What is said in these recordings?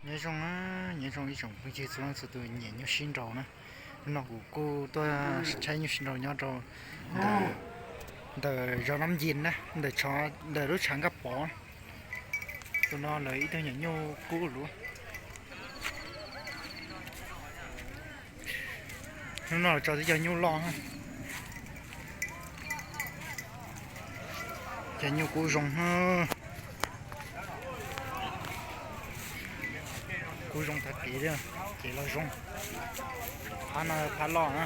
Nyob zoo, nyob zoo ib tsoom phooj ywg txhua leej txhua tus nyiam nyuj sib nraus na. Hnub no kuv kuj tuaj tshaib nyuj sib nraus nyob rau ntawm zos Nab Yis na, ntawm lub tshav Nkaj Pov. Tus no lawv ib tug nyuam nyuj kub luv. Hnub no tso tib co nyuj loj, cov nyuj kub zoo, kub zoo tag kev li, ces los zoo. Phab no phab loj na.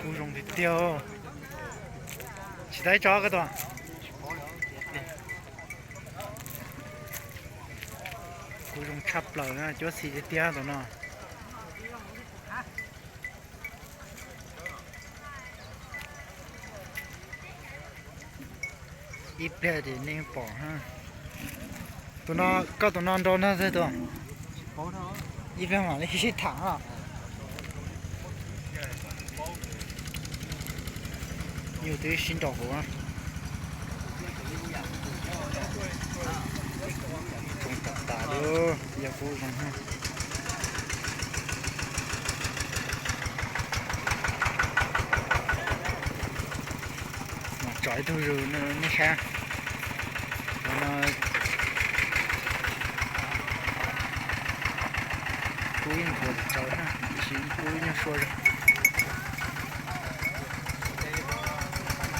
Kub zoo tiag tiag. Tsis tau ib tso koj tus. Kub zoo tshaj plaws na, cuab txhij tiag tiag tus no. Ib pliag ces nej pom. Tus no, koj tus no nrau ntag xwb tus. Ib pliag mam li sib tham. Nyuj twb sib nraus huv. Zoo tas tas li, yog kub zoo. Mas tso ib tug zus nej saib. Kub yeej nthuav tsis tsaus na, tab sis kub yeej sua zog.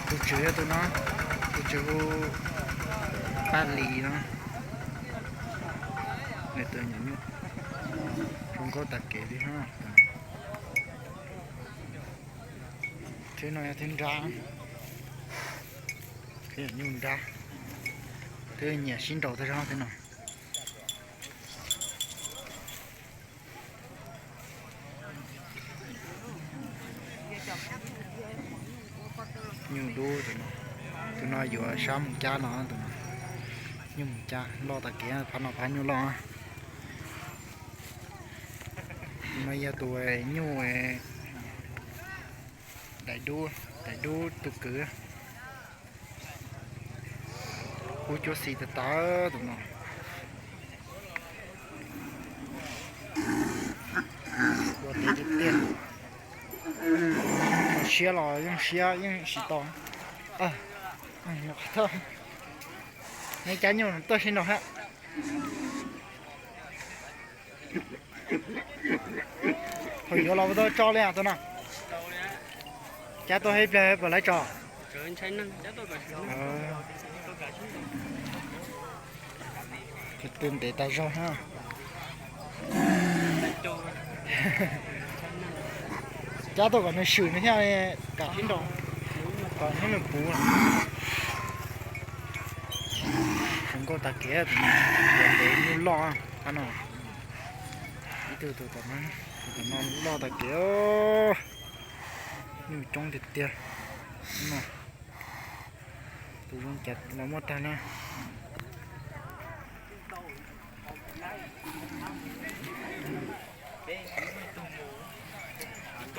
Tus tswv yog tus no, tus tswv hu Paj Lis no. Nws tus nyuam nyuj zoo nkauj tas kev li. Thwb no yog thwb nrab, thwb nyuj nrab, twb nyiam sib nraus tag zog thwb no. Nyuj dub, tus no yuav sab mus cab no, tus no nyuj mus cab loj tag kev, phab no phab nyuj loj. Tus no yog tus nyuj daim dub, daim dub tus kwv. Kub cuab xis tas tas tus no. Ua ntev tiag tiag. Siab los yeej siab yeej tsis tau. Nej cab nyuj tuaj sib nraus hab. Thaum yuav los puas tau tso li tus no? Cab tuaj ib pliag puas laiv tso? Tus twg ntev tas zog na. Cab tuaj kom nws swm nws thiaj kam sib nraus, kom nws puv. Zoo nkauj tag kev, tus no yuav ntev nyuj loj no. Ib tug tus tom no, tus tom no loj tag kev, nyuj coob tiag tiag. Tus zoo cas los muaj tag na.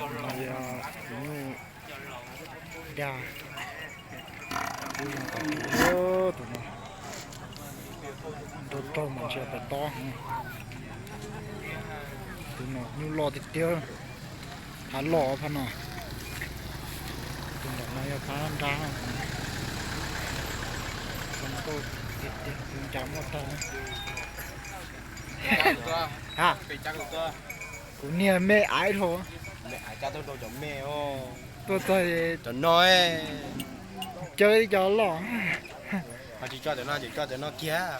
Tus no yog tus nyuj dag, tus no nrau raug mas ntsia pais tob. Tus no nyuj loj tiag tiag, phab loj phab no. Tus ntawm no yog phab nrab, zoo nkauj tiag tiag, tus cas muaj tag. Kuv niag me aiv dhau. Tuaj txog cov no, cawb ib co loj. Ho tsis tso cov no, tso cov no kiag.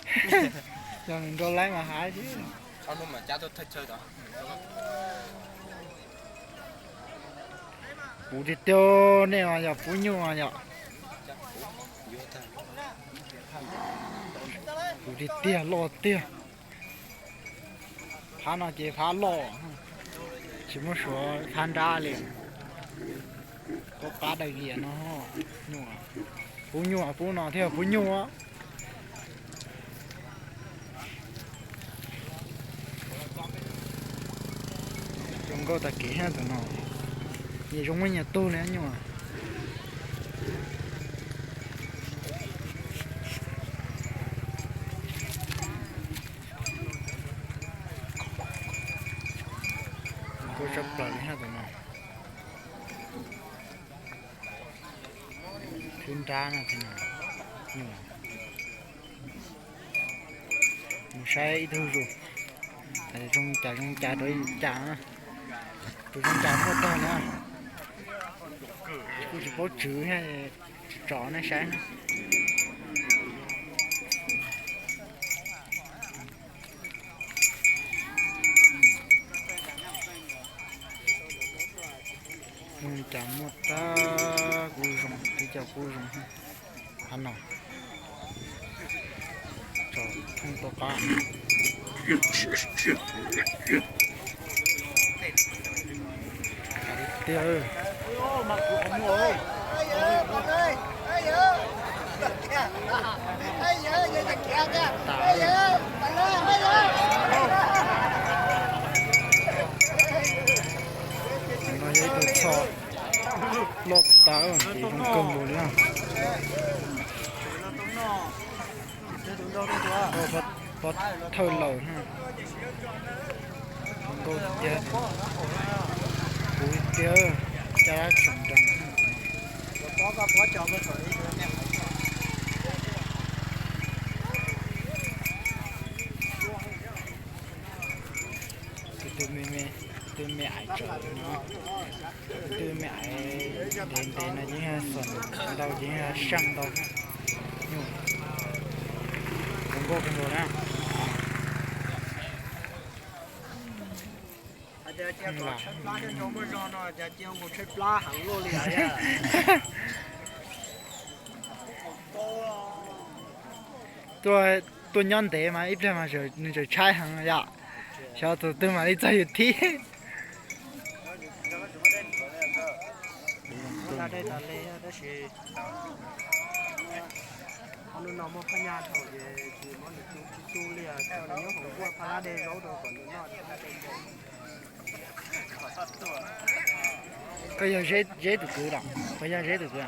Yog nws nrau laib mas hais xwb. Puv tiag tiag, nej yog puv nyuj yom. Puv tiag tiag, loj tiag. Phab no ces phab loj, tsis muab suav phab nrab li. Koj qab daim vias no, nyuj, pub nyuj, pub no thiaj pub nyuj. Zoo nkauj tag kev thiab tus no, nyias zoo muaj nyias tug li nyuj. Plaws li hab tus no. Khwb nrab no, mus saib ib tug zus, zoo cas zoo cas rau cas na. Tus zoo cas muaj tag na. Kuj tsis paub tswv, tsis tsom nej saib na. Zoo cas muaj tag, kuj zoo, tib co kuj zoo. Hab no, tsom thooj tuaj qab. Tiag. No yog ib tug txho loj tas, ces zoo kawg nkaus li. Pob thawj laus, zoo nkauj tiag, puv tiag, caj dab tseem nrees. Tus twg me, tus twg me aiv tsawv no, tus twg me aiv ntev ntev no yeej yog xom ntau, ces yeej yog seej ntau. Nyuj zoo nkauj kawg nkaus na. Tuaj nyob ntev mas ib pliag mas nws tseem tshaib heev yom. Xyov tus twg mam li txog yus thib. Koj yog Zeb tus kwv los? Koj yog Zeb tus kwv?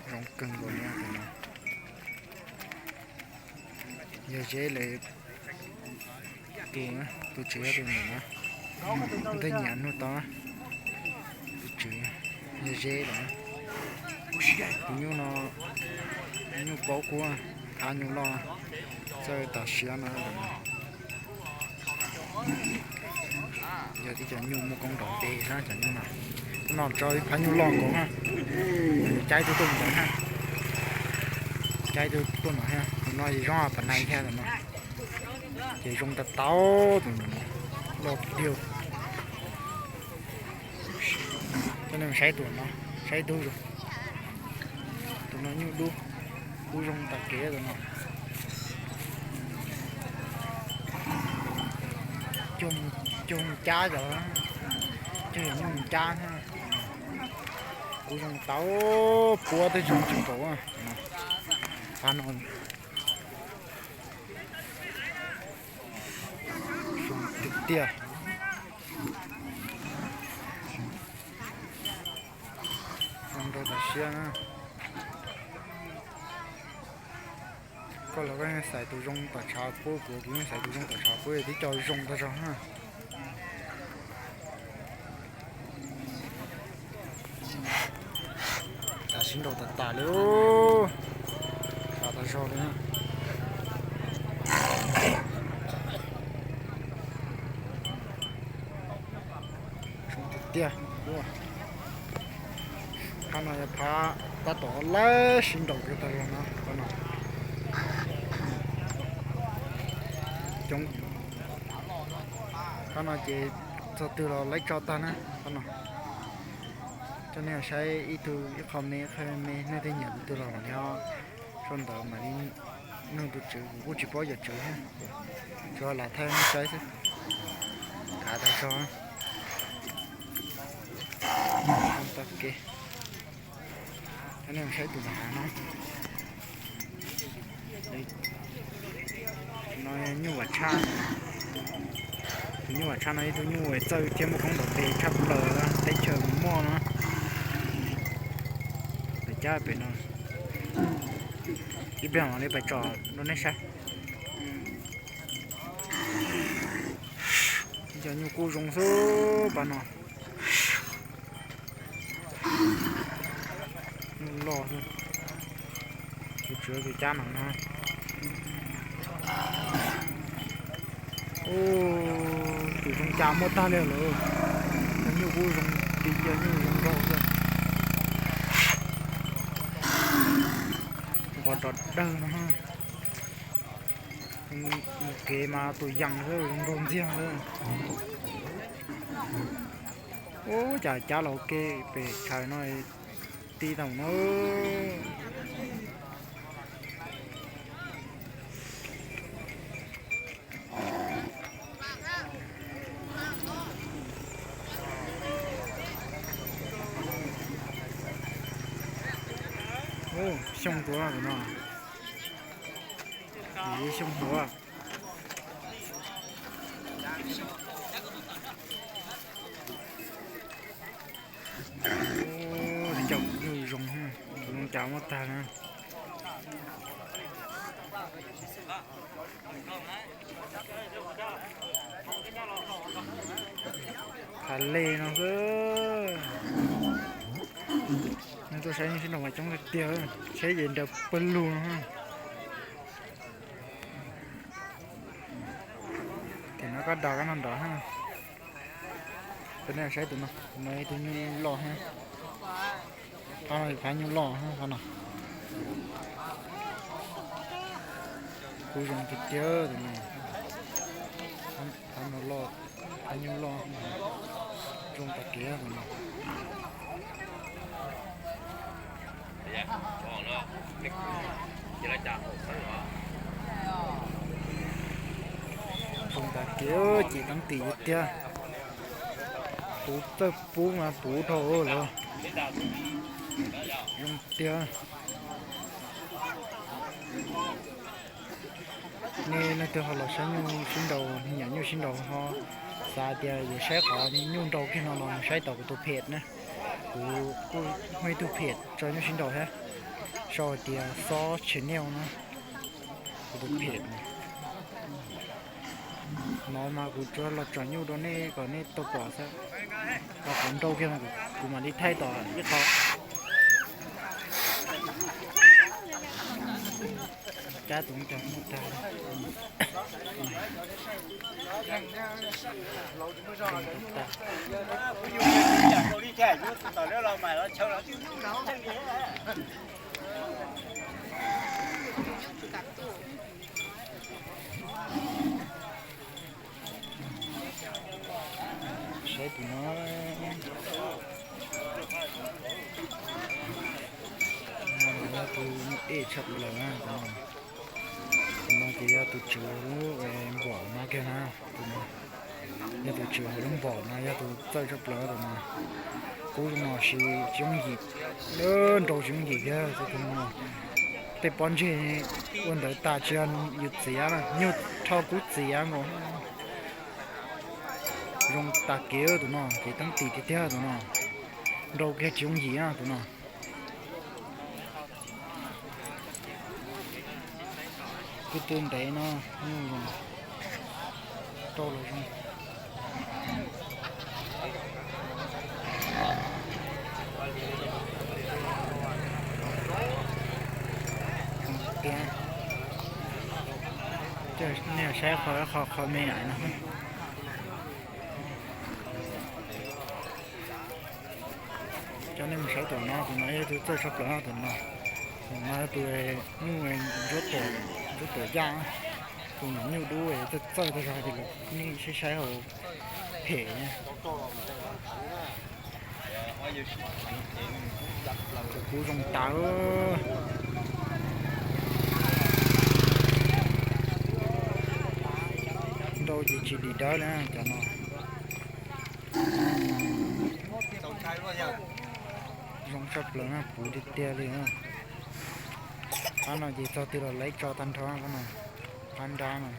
Zoo kawg nkaus li tus no. Yog Zeb lawv tus, tus tswv yog tus num na. Ntej nyiam nug tau na. Tus tswv yog Zeb lawm. Tus nyuj no, nyuj paub kub, phab nyuj loj, txawj tas siab no. Yog tib cov nyuj muaj koob nrov npe na cov nyuj no. Tus no tso ib phab nyuj loj nkaus na. Caib tug tuaj ntawd na. Caib tug tuaj no thiab, tus no ces zoo pam nais thiab tus no. Ces zoo tas tau tus no, loj tiag. Coj nej saib tus no, saib tus zoo. Tus no nyuj dub, kub zoo tas kev tus no. Cuag mus cab cov, cuag yog nyuj mus cab thiab. Kub zoo tau, puab twb zoo tsis nkaus. Phab no zoo tiag tiag. Zoo rau tas siab na. Koj los koj yeej xaiv tus zoo tom tshav pub kuv, kuv yeej xaiv tus zoo tom tshav pub, tib co zoo tag zog na. Tas siab nraus tas tas li, tas tas zog li. Zoo tiag tiag. Phab no yog phab tab tom lab sib nraus rau tag zog no, phab no. Coob, phab no ces txog twg los laib tso tag na phab no. Coj nej saib ib tug, ib qho me, ib qho me, nej tej nyiam tus twg los mam li ho sau ntawv mam li nug tus tswv, kuv kuj tsis paub yawm tswv thiab. Tsuas lam thaij nej saib xwb. Kav tas zog. Tag kev. Coj nej saib tus nram hav no. No nyuj vam tshaj. Tus nyuj vam tshaj no ib tug nyuj txawj thiab muaj koob nrov npe tshaj plaws teb chaws muaj no. Pem cab pem no. Ib pliag mam li pais tsom rau nej saib. Nyuj kub zoo xwb pab no. Nyuj loj xwb. Tus tswv tus cab no na. Tus zoo cas muaj tag li lawm. Nyuj kub zoo, tis cia nyuj zoo nraug xwb. Nqos rov dawg no. Mus kev mas tus yees xwb, zoo nraug ntxiag xwb. Ub, cas cab los ke pem tshais no tib tau na. Xyoo tuav no. Xyoo tuav. Caum nyuj zoo, zoo cas muab tag na. Thav le no xwb. Nws tuaj saib nyuj sib nraus mas coob tiag tiag, saib ces nrawm pawg lug no. Tim no koj daus koj noj nrov. Peb saib tus no, tus no tus nyuj loj thiab. Phab no phab nyuj loj thiab phab no. Kuj zoo tiag tiag tus no. Phab no loj, phab nyuj loj, zoo tas kev tus no. Zoo tas kev, cim teeb tim tiag tiag. Puv txawj pub mas puv dhau lawm. Zoo tiag. Nej leej twg ho los saib nyuj sib nraus, nyiam nyuj sib nraus ho xav tias yuav saib qhov nyuj nrau kiag no los mus saib tom kuv tus page na. Kuv kuj muaj ib tug page tso nyuj sib nraus thiab, sau hais tias Xob Channel na. Kuv tus page no mas kuv tsuas los tsom nyuj rau nej kom nej tau pom xwb. Ho qhov nrau kiag no kuv mam li thaij tom ib qho. Cab tus cov muaj tag. Saib tus no, tus no yog tus nyuj ej tshaj plaws na. Tus no ces yog tus tswv lub npaum no kiag na. Tus no yog tus tswv hauv lub npaum no, yog tus txawj tshaj plaws tus no. Kub zoo no sis tsis yooj yim, nrau tsis yooj yim thiab tus no. Tej pob ntseg ua ntawd tas tsis yog yus txiav na, nyuj rho kub txiav nkaus. Zoo tas kev tus no, ces teeb tim tiag tiag tus no. Nrau kiag tsis yooj yim na tus no. Kuj tw ntev no, nyuj zoo, rau los zoo. Tiag, nej saib qhov, qhov, qhov me no. Coj nej mus saib tus no, tus no yog tus txawj tshaj plaws tus no. Tus no yog tus nyuj ntsuab tuam, ntsuab tuam yaj, tus nyuj dub txawj txawj tag zog ces nej saib saib hauv phem. Tus kub zoo tas. Nrau ces tsis dim dawb na cov no. Zoo tshaj plaws na, puv tiag tiag li na. Qab no ces txog twg los lawv tso tag nrho qab no, qab nrab no.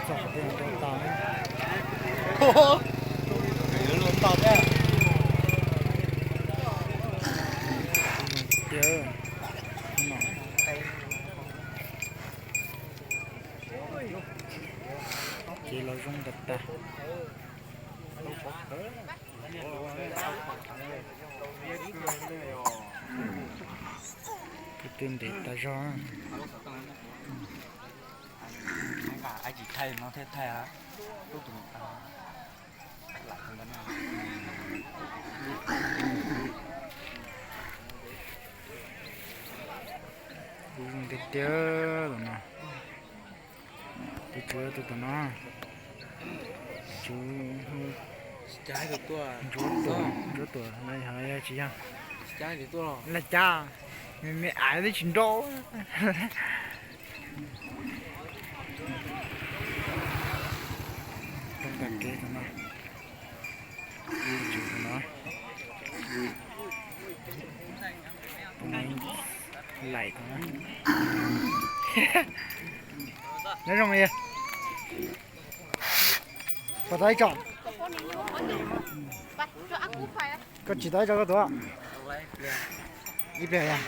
Txog qhov twg nrau tas. Tiag. Ntag tag. Tus twg ntev tas zog. Kuv zoo tiag tiag tus no. Tus tswv tus tom no. Ntsuab tuam, ntsuab tuam, yog tsis yog. Laj cab, me me aiv twb tsis nrau. Tag kev tus no. Tus no. Tus no laim tus no. Nyob zoo. Puas tau ib tso? Koj tsis tau ib tso koj tuav. Ib pliag yog.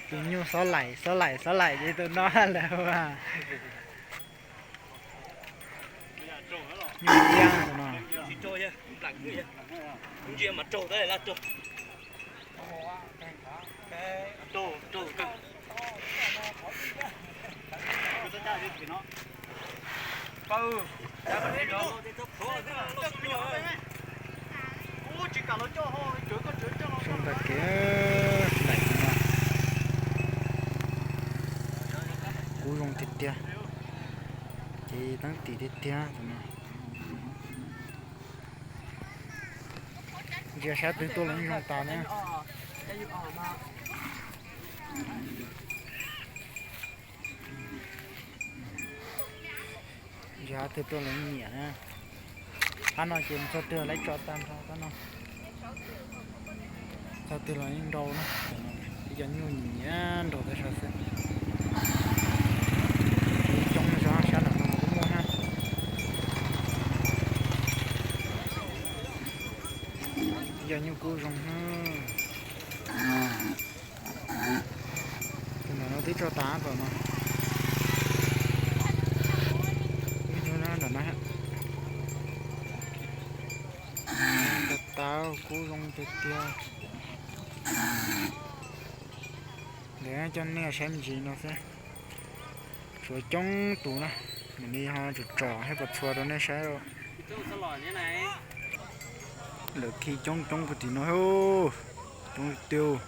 Tus nyuj xob laim xob laim xob laim ces tus no lawm. Nyuj iab tus no. Zoo tag kev, laim no. Kub zoo tiag tiag, ces teeb tim tiag tiag tus no. Ntsia sab twg tuaj los yeej zoo tas na. Ntsia sab twg tuaj los yeej nyiam na. Qab no ces txog twg los yeej tso tag nrho qab no. Txog twg los yeej nrau na. Ib co nyuj nyiam nrau tag zog xwb. Coob zog sab nram no kuj muaj na. Ib co nyuj kub zoo na. Tus no twb tso tas tom no. Ib tug nram no. Tau tau kub zoo tiag tiag. Ntawd coj nej saib me ntsis no xwb. Tshuav coob tus na, mam li ho tsom tsom thiab puas txhua rau nej saib. Lawv khi coob coob puag tim no, coob tiag.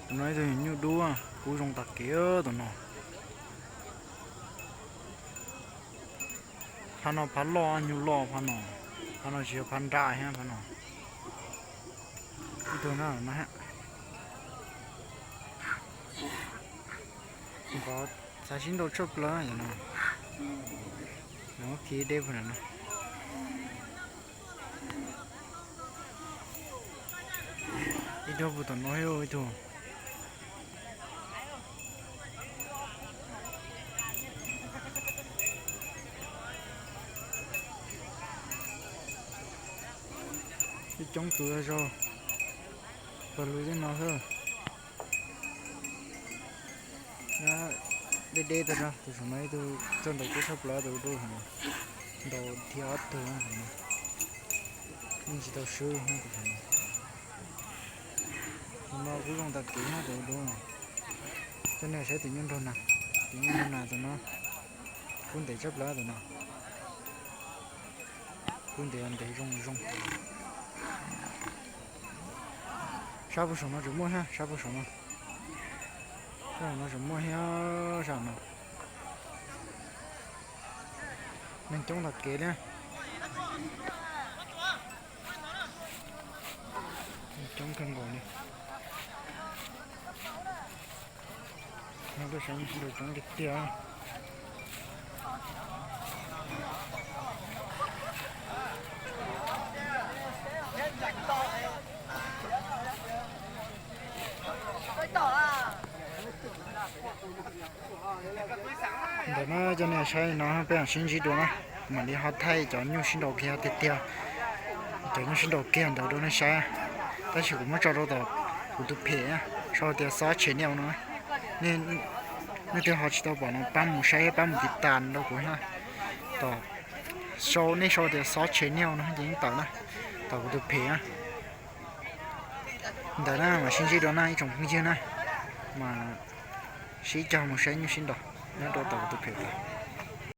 Tus no ib tug nyuj dub, kub zoo tag kev tus no. Phab no phab loj, nyuj loj phab no. Phab no tsis yog phab nrab thiab phab no. Ib tug no no. Nkawd xav sib nrau tshaj plaws no. Muab khi deb puag nram no. Ib tug puag tom no ib tug. Ib coob tus zog, pawg lug tej no xwb. Deb deb tag zog, tus saum no ib tug txawj ntaus kub tshaj plaws tus dub no. Ntaus dhia ob tug no. Yeej tsis tau swb tus saum no. Tus no kub zoo tag kev na tus dub no. Coj nej saib tus nyuj nraug nas, tus nyuj nraug nas tus no. Kub ntev tshaj plaws tus no. Kub ntev ntev zoo zoo. Sab puag saum no tseem muaj thiab, sab puag saum no. Sab no tseem muaj thiab, sab no. Neeg coob tag kev li. Coob kawg nkaus li. No tuaj saib sib nraus coob tiag tiag. Ntawm no cov nej saib no peb mam sib ntsib dua na. Mam li ho thaij cov nyuj sib nraus kiag tiag tiag. Cov nyuj sib nraus kiag ntawd rau nej saib. Tab sis kuv muab tso rau tom kuv tus phem, sau tias Xob Channel no. Nej Nej twb ho tsis tau pom no pab mus saib pab mus tiv tas rau kuv na. Tom sau nej sau tias Xob Channel no ces yeej tawm na, tom kuv tus phem na. Ntawd na mas sib ntsib dua na ib tsoom phooj ywg na, mas sib cog mus saib nyuj sib nraus nyob rau tom kuv tus phem tas.